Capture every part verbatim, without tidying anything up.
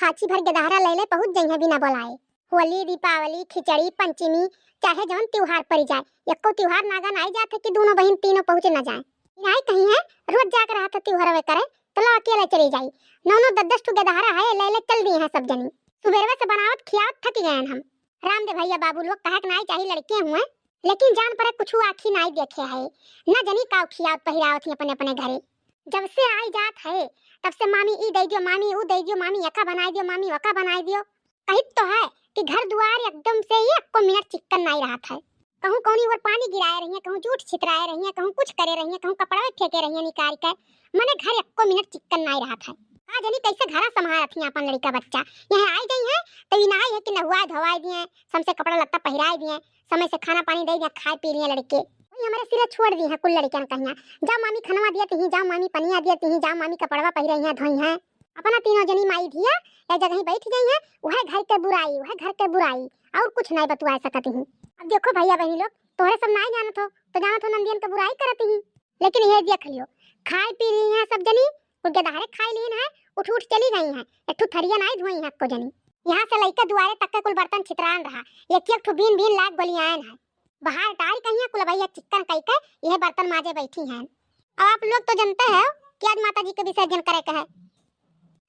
पाछी भर गेदहरा लइले पहुँच जइहें बिना बोलाए। होली, दीपावली, खिचड़ी, पंचमी, चाहे जवन त्योहार परि जाए, एक्को त्योहार नागा नाई जात है कि दूनो बहिन तीनों पहुँच न जाए। नाई कहिहैं, रोज जाके रहत है त्योहारवे करे, तो लो अकेले चली जाई। नौ नौ दस दस ठो गेदहरा है, लइले चल दिहे हैं सब जनी। सुबेरवे से बनावत खियावत थकि गएन हम। राम दे भइया बाबू लोग कहे के नाई चाही लड़के हुए, लेकिन जान परे कुछु आँखी नाई देखे है। न जनी काउ खियावत पहिरावत ही अपने अपने घरे। जब से आई जात है, तब से मामी ई दइ दियो, मामी ऊ दइ दियो, मामी यका बनाई दियो, मामी वका बनाई दियो। कहित तो है कि घर दुआर एकदम से ही एक्को मिनट चिक्कन नाई रहत है। कहूँ कौनी ओर पानी गिराए रहिहैं, कहूँ जूठ छितराए रहिहैं, कहूँ कुछ करे रहिहैं, कहूँ कपड़वे फेंके रहिहैं निकारि के। मने घर एक्को मिनट चिक्कन नाई रहत है। का जनी कैसे घरा सम्हारत ही आपन लड़िका बच्चा। यहाँ आई गई है तो ई नाई है कि नहुआए धोवाए दिए, समसे कपड़ा लत्ता पहिराए दिए, समय से खाना पानी दइ दिए, खाए पी लिए लड़िके। वही हमरे सिरे छोड़ दिहे कुल लड़िकन कहिया, जाओ मामी खनवा दिया तिही, जाओ मामी पनिया दिया तिही, जाओ मामी कपड़वा पहिरे हैं धोई हैं। अपना तीनों जनी माई धिया एक जगह ही बैठ गई हैं, वह घर के बुराई, वह घर के बुराई, और कुछ नाई बतुआ सकत ही। अब देखो भइया बहिनी लोग, तोहरे सब नाई जानत हो, तो जानत हो नंदियन के बुराई करत ही। लेकिन ये देख लियो, खाए पी ली हैं सब जनी, कुल गेदहरे खाए लीन है, उठ उठ चली गई हैं, एक ठो थरिया नाई धोई हैं एक्को जनी। यहाँ से लइके दुआरे तक के कुल बर्तन छितरान रहा, एक एक ठो बीन बीन लाग गोलियान है। बहार टार कहिया कुल भइया चिक्कन कइ के यह बर्तन माजे बैठी हैं। अब आप लोग तो जनते हो कि आज माता जी के विसर्जन करे के है।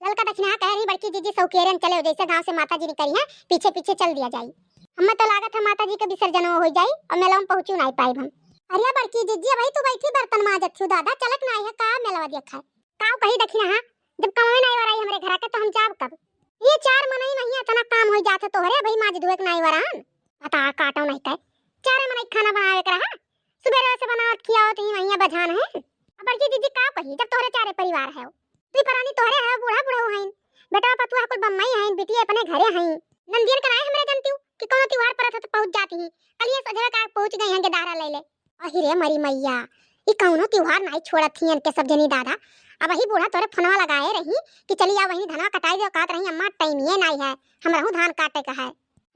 ललका दखिनहा कहे रही बड़की जीजी सौकेरन चले, जैसे गाँव से माता जी निकली हैं, पीछे पीछे चल दिया जाई। हमें तो लागत है माता जी के विसर्जन हो जाई और मेला में पहुँचू नाई पाइब हम। अरे बड़की जीजी, अबही तू बैठी बर्तन माजत थी दादा, चलत नाई है का मेलवा देखा है? काउ कही दखिनहा, जब कमवे नाई वराई हमरे घरा के तो हम जाब कब? ये चार मनई नहीं इतना काम हो जात है तोहरे, अबही माज धोए के नाई वरान। बता काटो नहीं कहे, चारे मनई खाना बनावे के रहा, सुबेरे से बनावत खियावत ही वहिया बझान है। अब बड़की जीजी का कही जब तोहरे चारे परिवार है, दुई परानी तोहरे है, बूढ़ा बूढ़ा हईन, बेटवा पतुआ कुल बम्मई हईन, बिटिया अपने घरे हईन। नंदियन के नाई हमरे जनती कि कौनो त्योहार परत है तो पहुँच जाती ही, कलिए सजवे का पहुँच गई हैं गेदहरा लइले। अहि रे मरी मैया, ई कौनो त्योहार नाई छोड़त ही इनके सब जनी दादा। अबही बूढ़ा तोरे फोनवा लगाए रही कि चली आ वही धनवा कटाई दे, कहत रही अम्मा टाइम ये नाई है, हमरहू धान काटे का है।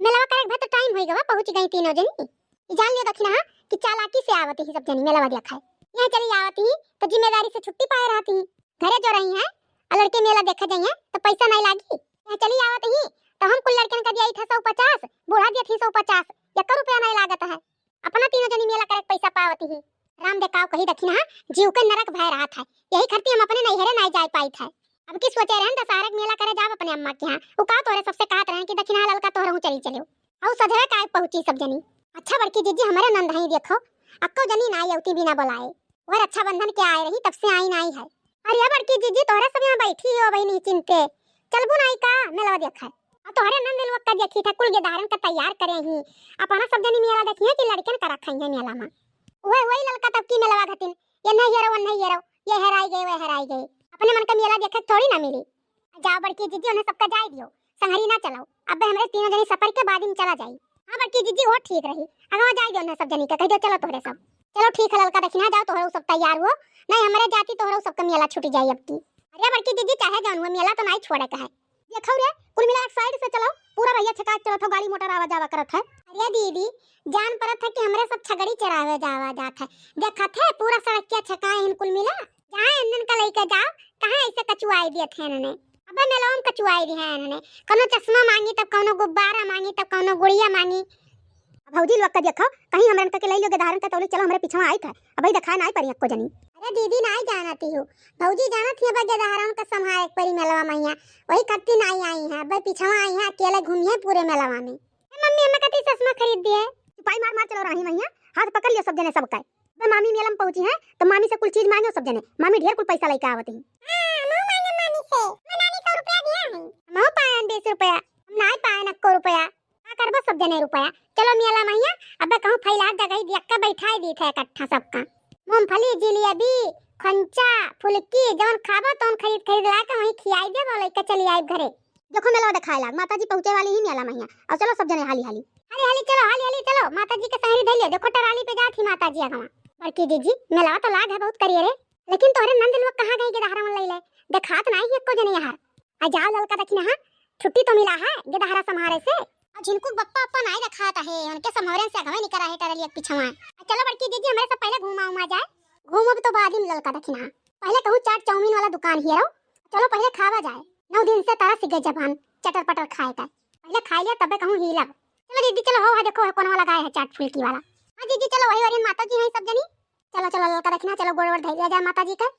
मेलवा करे के भा तो टाइम होई गवा, पहुँच गई तीनों जनी। ई जान लियो दखिनहा कि चालाकी से आवत ही सब जनी मेलवा देखा है। यहाँ चली आवत ही तो जिम्मेदारी से छुट्टी पाए रहत ही। घरे जो रही हैं और लड़के मेला देखा जाइए तो पैसा नहीं लागी। यहाँ चली आवत ही तो हम कुल लड़कन का दिया था सौ पचास, बूढ़ा दिया थी सौ पचास, एक रुपया नहीं लागत है। अपना तीनों जनी मेला करे के पैसा पावत ही। राम देखाव कही दखिनहा, जीव के नरक भय रहत है, यही खरती हम अपने नैहरे नहीं जाए पाइत है। अब की सोचे रहन दशहरा के मेला करे जाब अपने अम्मा के यहाँ। उ का तोरे सबसे कहत रहन कि दखिनहा ललका तोहरहू चली चलियो। अउ सधवे काय पहुँची सब जनी। अच्छा बड़की जीजी हमरे नंद हई देखो, अक्को जनी नाई अवती बिना बोलाए। वे रक्षाबंधन के आए रही तब से आई नाई है। अरे बड़की जीजी तोहरे सब यहाँ बैठी हो वही नहीं चिंते, चलबू नाई का मेलवा देखे? और तोहरे नंद लोग का देखी था कुल गेदारन का तैयार करे ही, अपना सब जनी मेला देखी है कि लड़कन का रखा है मेला में। वही वही ललका तब की मेलवा घटिन, ये नहीं ये रहो, नहीं ये रहो, ये हेराई गए, वे हेराई गए। अपने मन का मेला देखे थोड़ी ना मिली। जाओ बड़की जीजी, उन्हें सबका जाए दियो, संगरी ना चलाओ। अब हमरे तीनों जनी सफर के बाद ही चला जाई। हाँ बड़की जीजी, वो ठीक रही। अगर वहाँ जाए दियो उन्हें सब जनी के, कह दियो चलो तोहरे सब। चलो ठीक है ललका दखिनहा, जाओ तोहरे सब तैयार हो, नहीं हमरे जाती तोहरे सबका मेला छूट जाई अब की। अरे बड़की जीजी, चाहे जान हुआ, मेला तो नहीं छोड़े का है। देखो रे, कुल मिला एक साइड से चलो, पूरा भैया छका चलत हो, गाड़ी मोटर आवा जावा करत है। अरे दीदी, जान परत है कि हमरे सब छगड़ी चरावे जावा जात है। देखत है पूरा सड़किया छकाए हैं कुल मिला। जहाँ इंजन का लेके जाओ, कहाँ ऐसे कचुआई दिए थे इन्होंने। अब मेलवा में कचुआई दिए हैं इन्होंने। कौनो चश्मा मांगी तब कौनो गुब्बारा मांगी तब कौनो गुड़िया मांगी। अब भौजी लोग का देखो, कहीं हमरन का के ले लो गेदारन का तौली, चलो हमरे पीछवा आई था। अब भाई दिखाए ना आई परी अक्को जनी। अरे दीदी नाई जानती हूँ, भौजी जानत ही अब गेदारन का संभारे एक परी मेलवा मैया, वही खत्ती नाई आई है, अब पीछवा आई है, अकेले घूमी है पूरे मेलवा में। ए मम्मी, हमें कती चश्मा खरीद दिए। सिपाही मार मार चलो राही मैया, हाथ पकड़ लियो सब जने सबका। बे मामी मेला में पहुंची हैं, तो मामी से कुल चीज मांगो सब जने। मामी ढेर कुल पैसा लेके आवत ही। हाँ, हमहू मांगे मामी से। मैं नानी सौ रुपया दिया है। हमहू पायन बीस रुपया। हम नाई पायन अक्को रुपया। का करबो सब जने रुपया। चलो मेला मैया, अबे कहूँ फैला जगह ही दियक्का बैठाई दी थे इकट्ठा सबका। मूंगफली, जिलेबी, खंचा, फुलकी, जौन खाबो तौन खरीद खरीद ला के वहीं खियाई देबो, लेके चली आइब घरे। देखो मेलवा देखाए लाग, माता जी पहुँचे वाली ही मेला मैया। और चलो सब जने हाली हाली। हाली हाली चलो, हाली हाली चलो, माता जी के संगरी धइले, देखो टराली पे जात ही माता जी अगवा। बड़की जीजी, मेलवा तो लाग है बहुत करिए रे, लेकिन तोहरे नंद लोग कहाँ गई गेदहरा मन लइले? देखात नाई ही एको जने यहाँ। आ जाओ ललका दखिनहा, छुट्टी तो मिला है गेदहरा संभारे से। और झिनकू बप्पा अप्पा नाई देखात है, उनके संभवरन से अगवे निकरा है टरलिया के पिछवा। आ चलो बड़की जीजी, हमरे सब पहले घूमा उमा जाए। घूमब तो बाद में ललका दखिनहा, पहले कहूँ चाट चाउमीन वाला दुकान हियरो, चलो पहले खावा जाए। नौ दिन से तरस गए जबान, चटर पटर खाए का। पहले खाई लिया तबे कहूँ हिलब। चलो दीदी चलो, हो है देखो है कोनवा लगाए है चाट फुल्की वाला। हाँ जीजी चलो, वही वाली माता जी हैं सब जनी। चलो चलो ललका दखिना, चलो गोड़ वोड़ धइल जाए माता जी का।